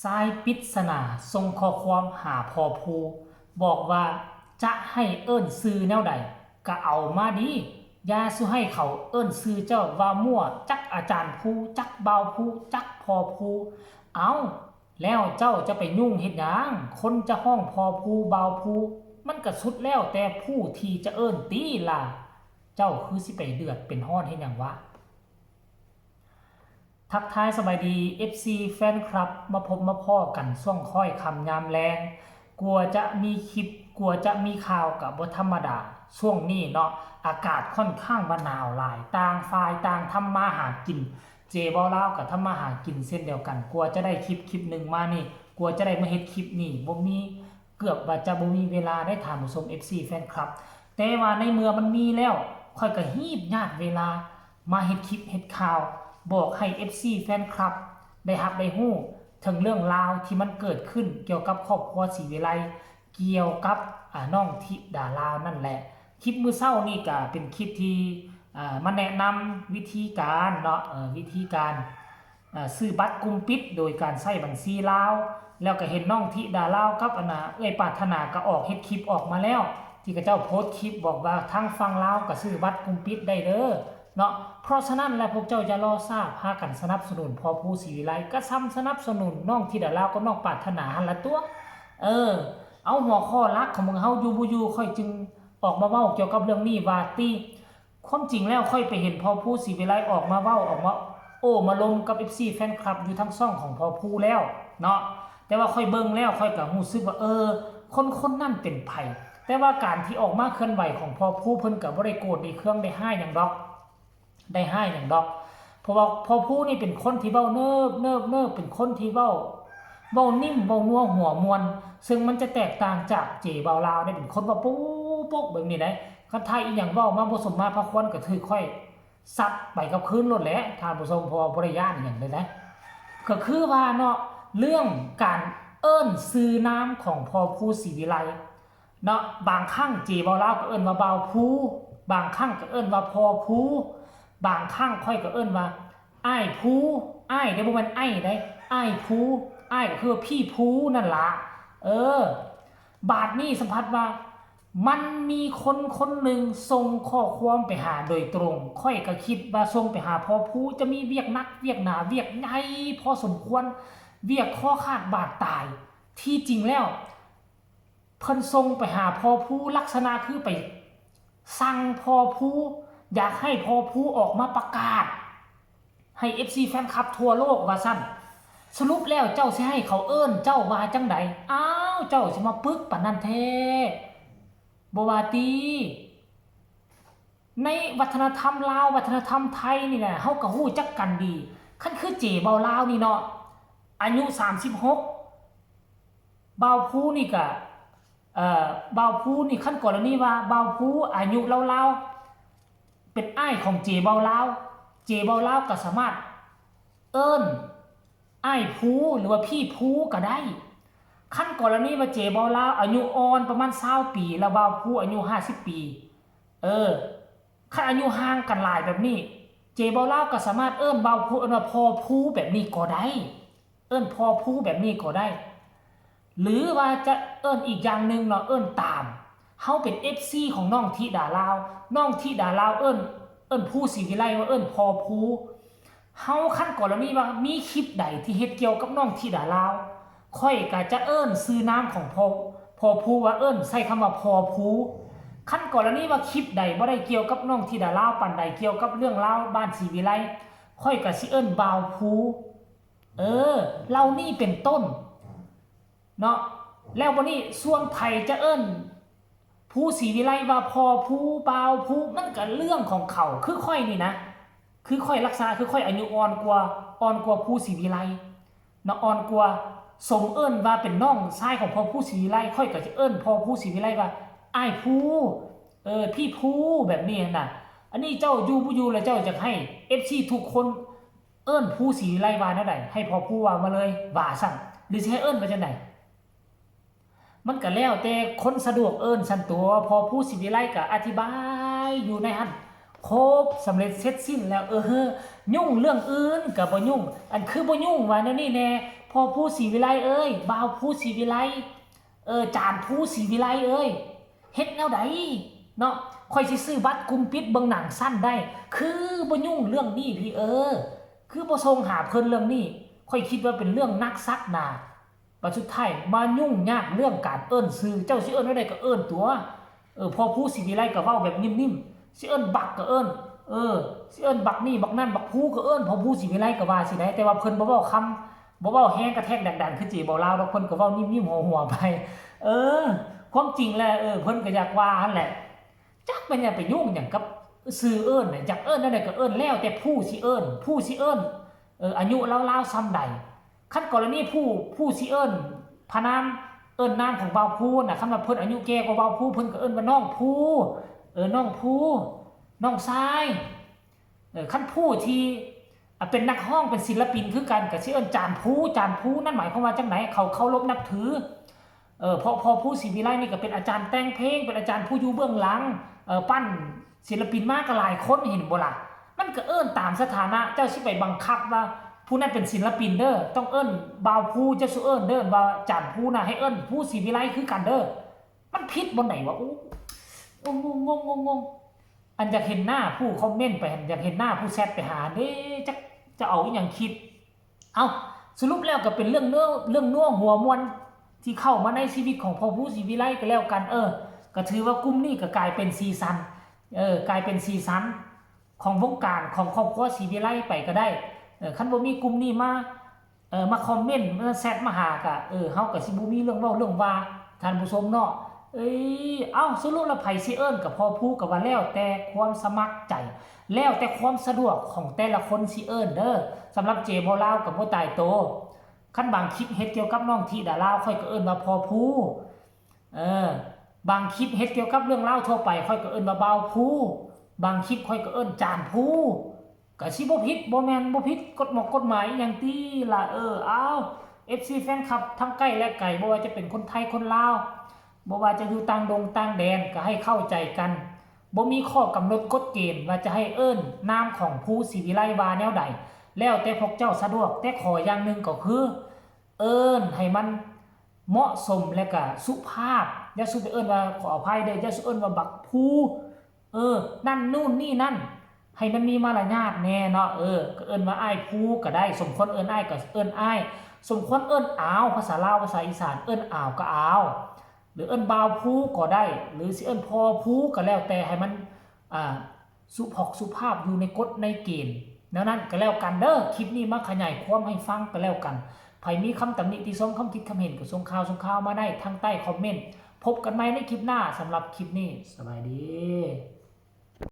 ຊາຍປິດສະໜາສົ່ງຂໍ້ຄວາມຫາພໍ່ພູ ບອກວ່າຈະໃຫ້ເອີ້ນຊື່ແນວໃດກະເອົາມາດີ, ຢ່າສູ່ໃຫ້ເຂົາເອີ້ນຊື່ເຈົ້າວ່າມົ້ວ, ຈັກອາຈານພູ, ຈັກບ່າວພູ, ຈັກພໍ່ພູ. ເອົ້າ, ແລ້ວເຈົ້າຈະໄປຫຍຸ້ງເຮັດຫຍັງ? ຄົນຈະຮ້ອງພໍ່ພູ, ບ່າວພູ, ມັນກະສຸດແລ້ວແຕ່ຜູ້ທີ່ຈະເອີ້ນຕິລະ. ເຈົ້າຄືຊິໄປເດືອດເປັນຮ້ອນເຮັດຫຍັງວະ? ທັກທາຍສະບາຍດີ ເອັຟຊີ ແຟນຄລັບ, ມາພົບມາພໍ້ກັນຊ່ວງຄ້ອຍຄ່ຳຍາມແລງ. ກວ່າຈະມີຄລິບ, ກວ່າຈະມີຂ່າວກະບໍ່ທຳມະດາ. ຊ່ວງນີ້ເນາະ, ອາກາດຂ້ອນຂ້າງວ່າໜາວຫຼາຍ, ຕ່າງຝ່າຍຕ່າງທຳມາຫາກິນ, ເຈບ່າວລາວກະທຳມາຫາກິນເຊັ່ນດຽວກັນ. ກວ່າຈະໄດ້ຄລິບ, ຄລິບໜຶ່ງມານີ້, ກວ່າຈະໄດ້ມາເຮັດຄລິບນີ້, ບໍ່ມີ, ເກືອບວ່າຈະບໍ່ມີເວລາໄດ້ທ່ານຜູ້ຊົມ ເອັຟຊີ ແຟນຄລັບ. ແຕ່ວ່າໃນເມື່ອມັນມີແລ້ວ, ຂ້ອຍກະຮີບຍາດເວລາ ມາເຮັດຄລິບເຮັດຂ່າວ ບອກໃຫ້ ເອັຟຊີ ແຟນຄລັບ ໄດ້ຮັບໄດ້ຮູ້ເຖິງເລື່ອງລາວທີ່ມັນເກີດຂຶ້ນກ່ຽວກັບຄອບຄົວສີວິໄລ, ກ່ຽວກັບ ອາ ນ້ອງທິດາລາວນັ້ນແຫຼະ. ຄລິບມື້ເຊົ້ານີ້ກະເປັນຄລິບທີ່ ອາ ມາແນະນຳວິທີການເນາະ, ເອີ ວິທີການ ອາ ຊື້ບັດກຸ່ມປິດໂດຍການໃຊ້ບັນຊີລາວ, ແລ້ວກະເຫັນນ້ອງທິດາລາວກັບ ອັນນ່າ ເອື້ອຍປາດຖະໜາກະອອກເຮັດຄລິບອອກມາແລ້ວ ທີ່ເຂົາເຈົ້າໂພສຄລິບບອກວ່າທາງຝັ່ງລາວກະຊື້ບັດກຸ່ມປິດໄດ້ເດີເນາະ. ເພາະສະນັ້ນແລ້ວ ພວກເຈົ້າຢ່າລໍຊ້າ ພາກັນສະໜັບສະໜູນພໍ່ພູສີວິໄລ ກະສ່ຳສະໜັບສະໜູນນ້ອງທິດາລາວກັບນ້ອງປາດຖະໜາຫັ້ນລະຕົວະ. ເອີ ເອົາ ຫົວຂໍ້ຫຼັກຂອງເຮົາຢູ່ບໍ່ຢູ່ ຂ້ອຍຈຶ່ງອອກມາເວົ້າກ່ຽວກັບເລື່ອງນີ້ວ່າຕິ. ຄວາມຈິງແລ້ວ ຂ້ອຍໄປເຫັນພໍ່ພູສີວິໄລອອກມາເວົ້າ, ອອກມາໂອ້ມາລົມກັບ ເອັຟຊີ ແຟນຄລັບ ຢູ່ທາງຊ່ອງຂອງພໍ່ພູແລ້ວເນາະ, ແຕ່ວ່າຂ້ອຍເບິ່ງແລ້ວ ຂ້ອຍກະຮູ້ສຶກວ່າ ເອີ ຄົນຄົນນັ້ນເປັນໃຜ? ແຕ່ວ່າການທີ່ອອກມາເຄື່ອນໄຫວຂອງພໍ່ພູ ເພິ່ນກະບໍ່ໄດ້ໂກດໄດ້ເຄືອງໄດ້ຮ້າຍຫຍັງດອກ, ໄດ້ຮ້າຍຫຍັງດອກ. ເພາະວ່າພໍ່ພູນີ້ເປັນຄົນທີ່ເວົ້າເນີບໆໆ, ເປັນຄົນທີ່ເວົ້າ ເວົ້ານິ້ມ ເວົ້ານົວຫົວມ່ວນ, ເຊິ່ງມັນຈະແຕກຕ່າງຈາກເຈບ່າວລາວເດ້, ເປັນຄົນເວົ້າໂປະໂປະແບບນີ້ເດ້. ຄັນຖ້າອີ່ຫຍັງເວົ້າມາບໍ່ສົມມາພາຄວນ ກະຖືກຂ້ອຍສັບໄປກັບຄືນໂລດແຫຼະທ່ານຜູ້ຊົມ, ເພາະວ່າບໍ່ໄດ້ຢ້ານອີ່ຫຍັງເລີຍເດ້. ກະຄືວ່າເນາະ, ເລື່ອງການເອີ້ນຊື່ນາມຂອງພໍ່ພູສີວິໄລ ເນາະ, ບາງຄັ້ງເຈບ່າວລາວກໍເອີ້ນວ່າບ່າວພູ, ບາງຄັ້ງກໍເອີ້ນວ່າພໍ່ພູ, ບາງຄັ້ງຂ້ອຍກໍເອີ້ນວ່າອ້າຍພູ, ອ້າຍເດ້ ບໍ່ແມ່ນໄອ້ເດ້, ອ້າຍພູ, ອ້າຍກໍຄືວ່າພີ່ພູນັ້ນລະ. ເອີ ບາດນີ້ສຳພັດວ່າ ມັນມີຄົນຄົນໜຶ່ງສົ່ງຂໍ້ຄວາມໄປຫາໂດຍຕຣົງ, ຂ້ອຍກໍຄິດວ່າສົ່ງໄປຫາພໍ່ພູຈະມີວຽກໜັກວຽກໜາ, ວຽກໃຫຍ່ພໍສົມຄວນ, ວຽກຄໍຂາດບາດຕາຍ. ທີ່ຈິງແລ້ວ ເພິ່ນສົ່ງໄປຫາພໍ່ພູ ລັກສະນະຄືໄປສັ່ງພໍ່ພູ, ຢາກໃຫ້ພໍ່ພູອອກມາປະກາດໃຫ້ ເອັຟຊີ ແຟນຄລັບທົ່ວໂລກວ່າຊັ້ນ. ສະຫຼຸບແລ້ວເຈົ້າຊິໃຫ້ເຂົາເອີ້ນເຈົ້າວ່າຈັ່ງໃດ? ອ້າວ ເຈົ້າຊິມາປຶກປານນັ້ນແທ້ ບໍ່ວ່າຕິ? ໃນວັດທະນະທຳລາວ ວັດທະນະທຳໄທນີ້ນະ ເຮົາກໍຮູ້ຈັກກັນດີ. ຄັນຄືເຈບ່າວລາວນີ້ເນາະ ອາຍຸສາມສິບຫົກ, ບ່າວພູນີ້ກະ ເອີ ບ່າວພູນີ້ ຄັນກໍລະນີວ່າບ່າວພູອາຍຸລາວໆ ເປັນອ້າຍຂອງເຈບ່າວລາວ, ເຈບ່າວລາວກໍສາມາດເອີ້ນອ້າຍພູ ຫຼືວ່າພີ່ພູກໍໄດ້. ຄັນກໍລະນີວ່າເຈບ່າວລາວອາຍຸອ່ອນປະມານຊາວປີ ແລ້ວບ່າວພູອາຍຸຫ້າສິບປີ, ເອີ ຄັນອາຍຸຫ່າງກັນຫຼາຍແບບນີ້ ເຈບ່າວລາວກໍສາມາດເອີ້ນບ່າວພູ ເອີ້ນວ່າພໍ່ພູແບບນີ້ກໍໄດ້, ເອີ້ນພໍ່ພູແບບນີ້ກໍໄດ້. ຫຼືວ່າຈະເອີ້ນອີກຢ່າງໜຶ່ງເນາະ, ເອີ້ນຕາມ. ເຮົາເປັນເອັຟຊີຂອງນ້ອງທິດາລາວ, ນ້ອງທິດາລາວເອີ້ນ ເອີ້ນພູສີວິໄລວ່າເອີ້ນພໍ່ພູ. ເຮົາ ຄັນກໍລະນີວ່າມີຄລິບໃດທີ່ເຮັດກ່ຽວກັບນ້ອງທິດາລາວ, ຂ້ອຍກະຈະເອີ້ນຊື່ນາມຂອງພໍ່ ພໍ່ພູວ່າເອີ້ນ ໃຊ້ຄຳວ່າພໍ່ພູ. ຄັນກໍລະນີວ່າຄລິບໃດບໍ່ໄດ້ກ່ຽວກັບນ້ອງທິດາລາວປານໃດ, ກ່ຽວກັບເລື່ອງລາວບ້ານສີວິໄລ, ຂ້ອຍກະຊິເອີ້ນບ່າວພູ. ເອີ ເຫຼົ່ານີ້ເປັນຕົ້ນເນາະ. ແລ້ວບາດນີ້ສ່ວນໃຜຈະເອີ້ນ ພູສີວິໄລວ່າພໍ່ພູ ບ່າວພູ ມັນກະເລື່ອງຂອງເຂົາ. ຄືຂ້ອຍນີ້ນະ ຄືຂ້ອຍລັກສະນະ ຄືຂ້ອຍອາຍຸອ່ອນກວ່າ ອ່ອນກວ່າພູສີວິໄລເນາະ, ອ່ອນກວ່າ ສົມເອີ້ນວ່າເປັນນ້ອງຊາຍຂອງພໍ່ພູສີວິໄລ, ຂ້ອຍກໍຈະເອີ້ນພໍ່ພູສີວິໄລວ່າອ້າຍພູ ເອີ ພີ່ພູ ແບບນີ້ຫັ້ນນະ. ອັນນີ້ເຈົ້າຢູ່ບໍ່ຢູ່ ແລ້ວເຈົ້າຢາກໃຫ້ເອັຟຊີທຸກຄົນ ເອີ້ນພູສີວິໄລວ່າແນວໃດ? ໃຫ້ພໍ່ພູເວົ້າມາເລີຍວ່າຊັ້ນ ຫຼືຊິໃຫ້ເອີ້ນວ່າຈັ່ງໃດ? ມັນກະແລ້ວແຕ່ຄົນສະດວກເອີ້ນຊັ້ນຕົວະ. ພໍ່ພູສີວິໄລກະອະທິບາຍຢູ່ໃນຫັ້ນ. ຄ ຄົບສຳເລັດເສັດສິ້ນແລ້ວ. ເອີ ຫຍຸ້ງເລື່ອງອື່ນກໍບໍ່ຫຍຸ້ງ. ອັນຄືບໍ່ຫຍຸ້ງວ່າແນວນີ້ແດ່ ພໍ່ພູສີວິໄລເອີຍ, ບ່າວພູສີວິໄລ, ເອີ ຈານພູສີວິໄລເອີຍ, ເຮັດແນວໃດເນາະ? ຂ້ອຍຊິຊື້ບັດກຸ່ມປິດເບິ່ງໜັງສັ້ນໄດ້, ຄືບໍ່ຫຍຸ້ງເລື່ອງນີ້ພີ້ເອີ, ຄືບໍ່ສົ່ງຫາເພິ່ນເລື່ອງນີ້? ຂ້ອຍຄິດວ່າເປັນເລື່ອງໜັກສັກໜາ. ບັດສຸດທ້າຍມາຫຍຸ້ງຍາກເລື່ອງການເອີ້ນຊື່. ເຈົ້າຊິເອີ້ນແນວໃດກໍເອີ້ນຕົວະ. ເອີ ພໍ່ພູສີວິໄລກໍເວົ້າແບບນິ່ມໆ, ຊິເອີ້ນບັກກໍເອີ້ນ, ເອີ ຊິເອີ້ນບັກນີ້ບັກນັ້ນ ບັກພູກໍເອີ້ນ, ພໍ່ພູສີວິໄລກໍວ່າຊີ້ໃດ. ແຕ່ວ່າເພິ່ນບໍ່ເວົ້າຄຳ, ບໍ່ເວົ້າແຮງກະແທກດັງໆຄືເຈບໍ່ລາວດອກ, ເພິ່ນກໍເວົ້ານິ່ມໆຫົວໆໄປ. ເອີ ຄວາມຈິງແຫຼະ, ເອີ ເພິ່ນກໍຢາກວ່າຫັ້ນແຫຼະ. ຈັກແມ່ນຫຍັງໄປຫຍຸ້ງຫຍັງກັບຊື່ເອີ້ນນະ, ຢາກເອີ້ນແນວໃດກໍເອີ້ນ, ແລ້ວແຕ່ຜູ້ຊິເອີ້ນ, ຜູ້ຊິເອີ້ນ, ເອີ ອາຍຸລາວໆສ່ຳໃດ. ຄັນກໍລະນີຜູ້ ຜູ້ຊິເອີ້ນພະນາມ, ເອີ້ນນາມຂອງບ່າວພູນະ, ຄັນວ່າເພິ່ນອາຍຸແກ່ກວ່າບ່າວພູ, ເພິ່ນກໍເອີ້ນວ່ານ້ອງພູ, ເອີ ນ້ອງພູ, ນ້ອງຊາຍ. ເອີ ຄັນຜູ້ທີ່ ອາ ເປັນນັກຮ້ອງ ເປັນສິນລະປິນຄືກັນ ກໍຊິເອີ້ນຈານພູ, ຈານພູ. ນັ້ນໝາຍຄວາມວ່າຈັ່ງໃດ? ເຂົາເຄົາລົບນັບຖື. ເອີ ເພາະພໍ່ພູສີວິໄລນີ້ກໍເປັນອາຈານແຕ່ງເພງ, ເປັນອາຈານຜູ້ຢູ່ເບື້ອງຫຼັງ, ເອີ ປັ້ນສິນລະປິນມາກໍຫຼາຍຄົນ, ເຫັນບໍ່ລະ? ມັນກໍເອີ້ນຕາມສະຖານະ. ເຈົ້າຊິໄປບັງຄັບວ່າຜູ້ນັ້ນເປັນສິນລະປິນເດີ້, ຕ້ອງເອີ້ນບ່າວພູ, ຢ່າສູ່ເອີ້ນເດີ້ວ່າຈານພູນະ, ໃຫ້ເອີ້ນພູສີວິໄລຄືກັນເດີ້. ມັນຜິດບ່ອນໃດວະ? ໂອ້ ໂອ້ ງົງໆໆໆ. ອັນຢາກເຫັນໜ້າຜູ້ຄອມເມັນໄປຫັ້ນ, ຢາກເຫັນໜ້າຜູ້ແຊັດໄປຫາເດ້, ຈັກຈະເອົາອີ່ຫຍັງຄິດ. ເອົ້າ ສະຫຼຸບແລ້ວກໍເປັນເລື່ອງເນື້ອ ເລື່ອງນົວຫົວມ່ວນທີ່ເຂົ້າມາໃນຊີວິດຂອງພໍ່ພູສີວິໄລກໍແລ້ວກັນ. ເອີ ກໍຖືວ່າກຸ່ມນີ້ກໍກາຍເປັນສີສັນ, ເອີ ກາຍເປັນສີສັນຂອງວົງການຂອງຄອບຄົວສີວິໄລໄປກໍໄດ້. ເອີ ຄັນບໍ່ມີກຸ່ມນີ້ມາ ເອີ ມາຄອມເມັນ ມາແຊັດມາຫາກະ ເອີ ເຮົາກະຊິບໍ່ມີເລື່ອງເວົ້າເລື່ອງວ່າ ທ່ານຜູ້ຊົມເນາະ. ເອີຍ ເອົ້າ ສະຫຼຸບແລ້ວໃຜຊິເອີ້ນ? ກະພໍ່ພູກະວ່າແລ້ວແຕ່ຄວາມສະໝັກໃຈ ແລ້ວແຕ່ຄວາມສະດວກຂອງແຕ່ລະຄົນຊິເອີ້ນເດີ້. ສຳລັບເຈບໍ່ລາວກະບໍ່ຕາຍໂຕ. ຄັນບາງຄລິບເຮັດກ່ຽວກັບນ້ອງທິດາລາວ ຂ້ອຍກະເອີ້ນວ່າພໍ່ພູ. ເອີ ບາງຄລິບເຮັດກ່ຽວກັບເລື່ອງລາວທົ່ວໄປ ຂ້ອຍກໍເອີ້ນວ່າບ່າວພູ, ບາງຄລິບຂ້ອຍກໍເອີ້ນຈານພູ. ກະຊິບໍ່ຜິດ ບໍ່ແມ່ນ ບໍ່ຜິດກົດໝອກກົດໝາຍອີ່ຫຍັງຕິລະ. ເອີ ອ້າວ ເອັຟຊີ ແຟນຄລັບທັງໃກ້ແລະໄກ ບໍ່ວ່າຈະເປັນຄົນໄທຄົນລາວ ບໍ່ວ່າຈະຢູ່ຕ່າງດົງຕ່າງແດນ ກະໃຫ້ເຂົ້າໃຈກັນ. ບໍ່ມີຂໍ້ກຳນົດກົດເກນວ່າຈະໃຫ້ເອີ້ນນາມຂອງພູສີວິໄລວ່າແນວໃດ ແລ້ວແຕ່ພວກເຈົ້າສະດວກ. ແຕ່ຂໍຢ່າງໜຶ່ງກໍຄື ເອີ້ນໃຫ້ມັນເໝາະສົມ ແລະກະສຸພາບ. ຢ່າສູ່ໄປເອີ້ນວ່າ ຂໍອະໄພເດີ້ ຢ່າສູ່ເອີ້ນວ່າບັກພູ ເອີ ນັ້ນນູ້ນນີ້ນັ້ນ ໃຫ້ມັນມີມາລະຍາດແດ່ເນາະ. ເອີ ກໍເອີ້ນວ່າອ້າຍພູກໍໄດ້, ສົມຄວນເອີ້ນອ້າຍກໍເອີ້ນອ້າຍ, ສົມຄວນເອີ້ນອາວ, ພາສາລາວ ພາສາອີສານ ເອີ້ນອາວກໍອາວ ຫຼືເອີ້ນບ່າວພູກໍໄດ້ ຫຼືຊິເອີ້ນພໍ່ພູກໍແລ້ວແຕ່ ໃຫ້ມັນ ອ່າ ສຸພອກສຸພາບ ຢູ່ໃນກົດໃນເກນແນວນັ້ນກໍແລ້ວກັນເດີ້. ຄລິບນີ້ມາຂະຫຍາຍຄວາມໃຫ້ຟັງກໍແລ້ວກັນ. ໃຜມີຄຳຕຳໜິຕິຊົມ ຄຳຄິດຄຳເຫັນ ກໍສົ່ງຂ່າວ ສົ່ງຂ່າວມາໄດ້ທາງໃຕ້ຄອມເມັນ. ພົບກັນໃໝ່ໃນຄລິບໜ້າ. ສຳລັບຄລິບນີ້ ສະບາຍດີ.